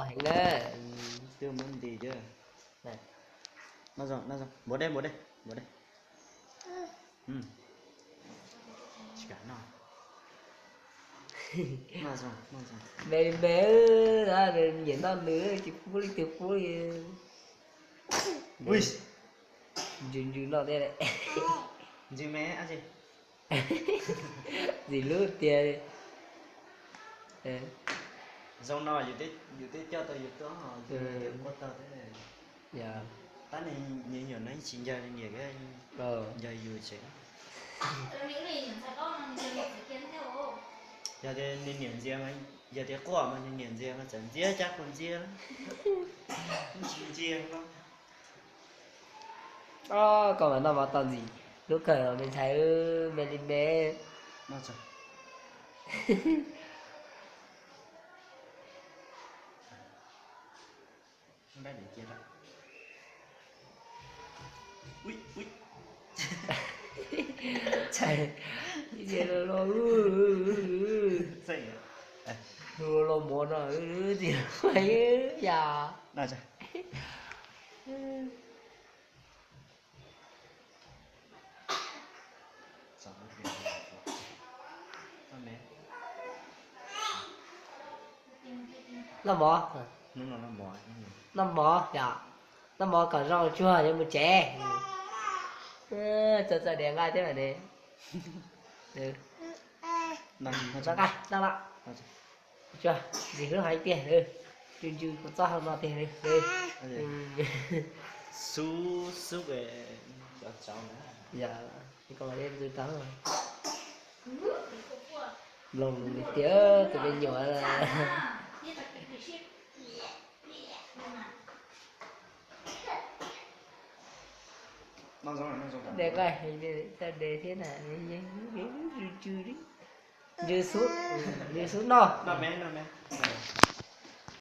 Heev na. Twb muab nti cov. Npau dej, npau dej, npau dej. Tsis kam noj. Me me, nyiam noj nws tsis pub leej twg pub li. Ntsws ntsws noj thiab. Ntsws me. Ntxim hlub tiag. Zoo no yus twb coj tau yus tuaj, yus twb ua tau thiab. Tab sis me nyuam no tsis nco niam, nco yus tsev. Yog tias nws niam ntxias mas, yog tias quaj mas nws niam ntxias mas txawm ntxias cas quaj ntxias, tsis ntxias no. Koj mas noj mov tau ntxim hlub kawg me ntxhais, me li me. Ntshai, ib lo lo, lo mov no, tsis yog. Noj mov, noj mov yom, noj mov kom zoo tsuag yuav mus tsev. Txawj txawj diav nqaij thiab mas ne. Noj nqaij, noj lawm. Tsuag, ntxim hlub heev tiag, ntsws ntsws kuv txoj hau no tiag. Xub xub, cov tsauv na. Yog, ntxws tau. Mloog tias tus me nyuam. De nqaij, de thiab na, ntsws ntsws li, ntsws xub, ntsws xub noj.